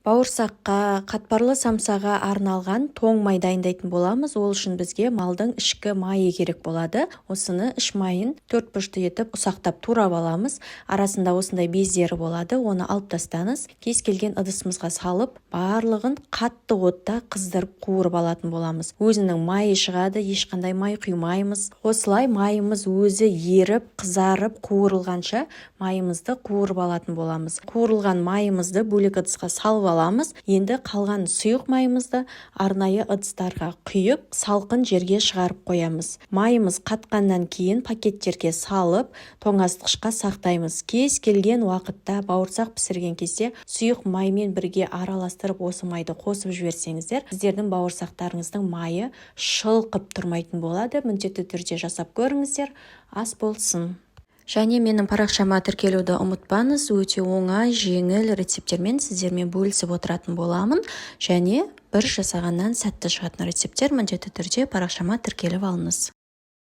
Бауырсаққа, қатпарлы самсаға арналған тоң май дайындайтын боламыз. Ол үшін бізге малдың ішкі майы керек болады. Осыны, іш майын, төрт бұрышты етіп ұсақтап турап аламыз. Арасында осындай бездері болады, оны алып тастаңыз. Кез келген ыдысымызға салып, барлығын қатты отта қыздырып, қуырып алатын боламыз. Өзінің майы шығады, ешқандай май құймаймыз. Осылай майымыз өзі еріп, қызарып, қуырылғанша майымызды қуырып алатын боламыз. Қуырылған майымызды бөлек ыдысқа салып аламыз. Енді қалған сұйық майымызды арнайы ыдыстарға құйып, салқын жерге шығарып қоямыз. Майымыз қатқаннан кейін пакеттерге салып, тоңазытқышқа сақтаймыз. Кез келген уақытта бауырсақ пісірген кезде сұйық маймен бірге араластырып, осы майды қосып жіберсеңіздер, сіздердің бауырсақтарыңыздың майы шылқып тұрмайтын болады. Міндетті түрде жасап көріңіздер. Ас болсын! Және менің парақшама тіркелуді ұмытпаңыз. Өте оңай, жеңіл рецепттермен сіздермен бөлісіп отыратын боламын және бір жасағаннан сәтті шығатын рецепттер. Міндетті түрде парақшама тіркеліп алыңыз.